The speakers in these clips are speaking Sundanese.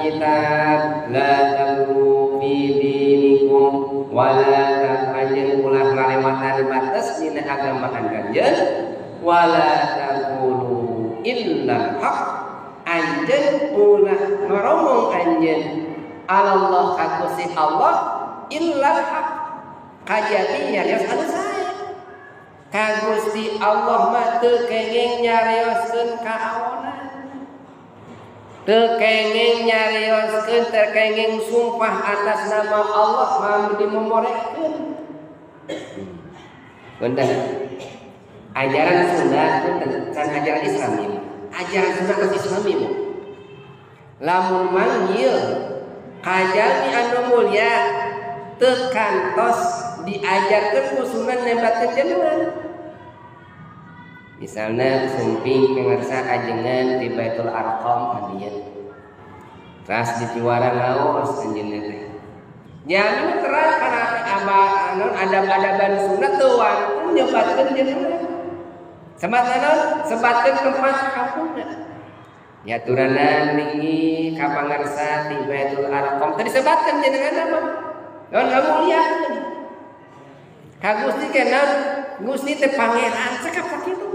Kitab la taghlu fi dinikum wala anjeun ulah ngalewatan batas dina agama anjeun, wala taqulu illa haq, anjeun ulah ngoromong anjeun Allah ka Gusti Allah illa haq, kajabi nyarios anu sae. Ka Gusti Allah mah teu kenging nyarioskeun kaawonan, teu kenging nyarioskeun, teu kenging sumpah atas nama Allah mah dimomorekeun. Punten, ajaran Sunda, punten, can ajaran Islam ieu, ajaran Sunda geus Islam ieu. Lamun manggil ka jalmi anu mulia, teu kantos diajarkeun ku sunnah nyebatkeun jenengan. Misalnya sumping pangersa ajengan di Baitul Arqam hadiah, teras dipiwara ngaos anjeunna teh. Jalmi terang kana aba naon, adab-adaban sunnah teu wantun nyebatkeun jenengan. Sebat naon? Sebatkeun tempat kampungna. Diaturanan linggih ka pangersa di Baitul Arqam, teu disebatkeun jenengan mah. Naon, ngamuliakeun ka Gusti ke naon? Gusti teh pangeran, cekap sakitu.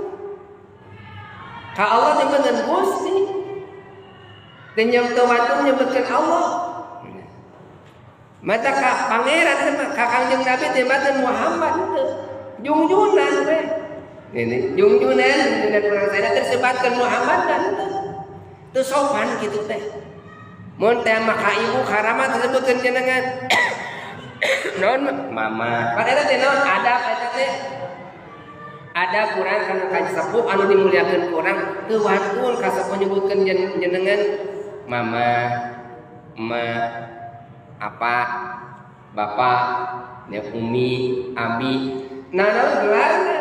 Ka Allah nyebutkeun Gusti. Teu teu wantun nyebutkeun Allah. Mata ka pangeran teh, ka Kangjeng Nabi teh nyebutkeun Muhammad teu. Jungjunan we. Ini jungjunan, jungjunan kurang saya tersebatkeun Muhammad dan teu. Teu sopan kitu teh. Mun teh mah ka ibu ka rama disebutkeun jenengan. Naon, mama. Pan eta teh naon, adab eta teh. Ada kurang kana ka sepuh anu dimuliakeun, kurang teu wantun ka sepuh nyebutkeun jenengan mama, ma, apa, bapak, ya umi, abi. Nah, naon gelarna?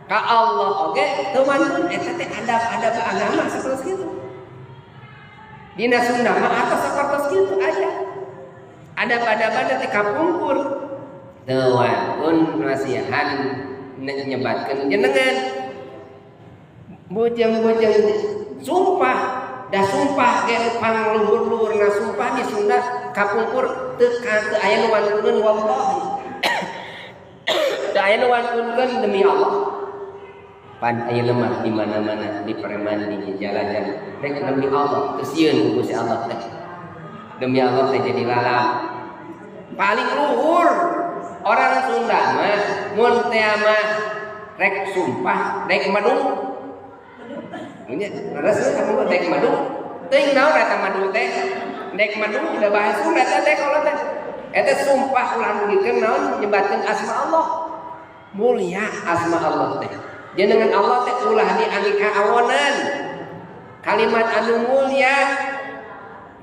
Ka Allah oge teu wantun, eta teh adab-adab agama seperti itu. Dina Sunda mah atos sapertos kitu aya. Adab-adab teh kapungkur. Teu wantun masihan nyebatkeun jenengan. Bujang-bujang sumpah, da sumpah ge pangluhur-luhurna sumpah di Sunda kapungkur teu teu aya nu wantuneun wallahi. Teu aya nu wantunkeun demi Allah. Pan ayeuna mah di mana-mana di preman, di jalan-jalan rek demi Allah, teu sieun ku Gusti Allah teh. Demi Allah teh jadi lalap. Paling luhur orang Sunda mah mun teh mah rek sumpah rek madu. Nya leres kamu dek madu. Teuing naon eta madu teh? Dek madu da bahasa Sunda teh kalau teh. Eta sumpah ulah dugikeun naon, nyebatkeun asma Allah. Mulia asma Allah teh. Jenengan Allah teh ulah diangge kaawonan. Kalimat anu mulia.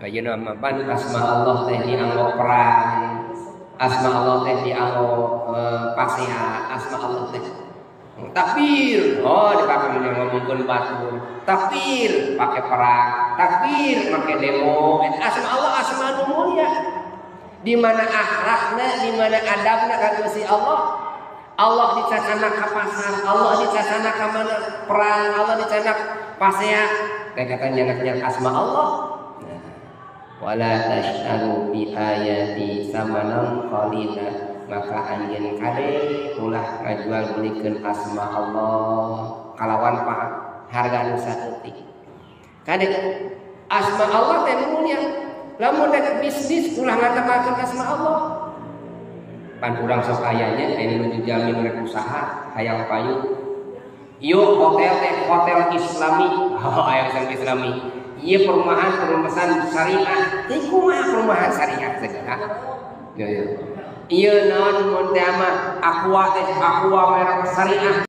Ayeuna mah pan asma Allah teh dianggo perang. Asma Allah teh dianggo pasea, asma Allah teh. Takbir, oh dipakai ngomongkeun batur. Takbir pakai perang, takbir pakai demo. Asma Allah asma anu mulia. Di mana akhlakna, di mana adabna ka Gusti Allah. Allah dicacana ka pasar, Allah dicacana ka mana perang, Allah dicanak pasea. Teh kata nyanak asma Allah. Nah, wala tashtaru bi ayati samanan qalila, maka anjeun kade ulah ngajual belikeun asma Allah kalawan harga nu saeutik. Kade asma Allah teh mulia. Lamun rek bisnis ulah ngatamakeun asma Allah. Pan urang sok ayanya aya nuju jamin rek usaha hayang payu. Yuk hotel teh hotel Islami. Oh, aya hotel Islami. Ieu perumahan perumahan syariah. Teh kumaha perumahan syariah segala. Ya ya. Ieu naon mun teh mah aqua teh aqua merek syariah.